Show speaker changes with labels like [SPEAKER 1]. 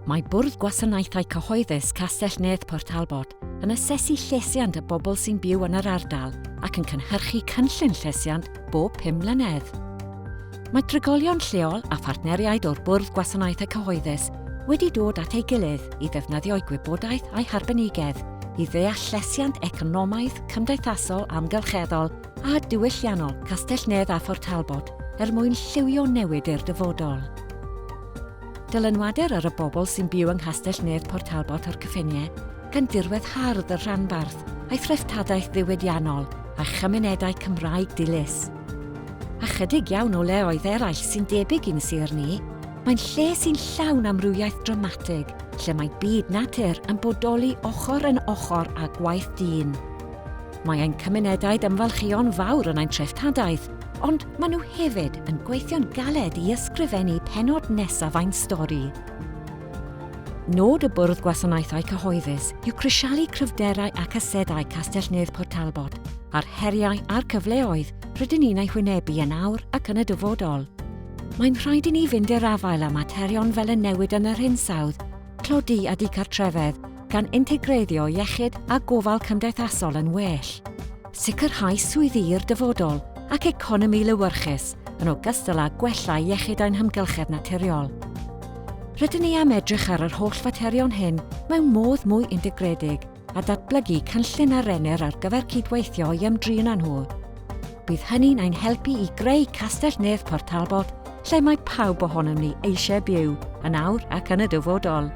[SPEAKER 1] Mae Bwrdd Gwasanaethau Cyhoeddus Castell-nedd Port Talbot yn asesu llesiant y bobl sy'n byw yn yr ardal ac yn cynhyrchu cynllun llesiant bob pum mlynedd. Mae trigolion lleol a phartneriaid o'r Bwrdd Gwasanaethau Cyhoeddus wedi dod at ei gilydd i ddefnyddio'u gwybodaeth a'u harbenigedd i ddeall llesiant economaidd, cymdeithasol, amgylcheddol a diwylliannol Castell-nedd a Phort Talbot er mwyn lliwio newid i'r dyfodol. Dylanwadir ar y bobl sy'n byw yng Nghastell-nedd Port Talbot a'r cyffiniau gan dirwedd hardd y rhanbarth a'i threftadaeth ddiwydiannol a chymunedau Cymraeg dilys. Ychydig iawn o leoedd eraill sy'n debyg i'n sir ni, mae'n lle sy'n llawn amrywiaeth dramatig lle mae byd natur yn bodoli ochr yn ochr â gwaith dyn. Mae ein cymunedau'n ymfalchïo'n fawr yn ein treftadaeth, ond maen nhw hefyd yn gweithio'n galed i ysgrifennu pennod nesaf ein stori. Nod y Bwrdd Gwasanaethau Cyhoeddus yw crisialu cryfderau ac asedau Castell-nedd Port Talbot a'r heriau a'r cyfleoedd rydyn ni'n eu hwynebu yn awr ac yn y dyfodol. Mae'n rhaid i ni fynd i'r afael â materion fel y newid yn yr hinsawdd, tlodi a digartrefedd, gan integreiddio iechyd a gofal cymdeithasol yn well, sicrhau swyddi i'r dyfodol ac economi lewyrchus, yn ogystal â gwella iechyd ein hamgylchedd naturiol. Rydyn ni am edrych ar yr holl faterion hyn mewn modd mwy integredig a datblygu cynllun a rennir ar gyfer cydweithio i ymdrin â nhw. Bydd hynny'n ein helpu i greu Castell Nedd Port Talbot lle mae pawb ohonom ni eisiau byw, yn awr ac yn y dyfodol.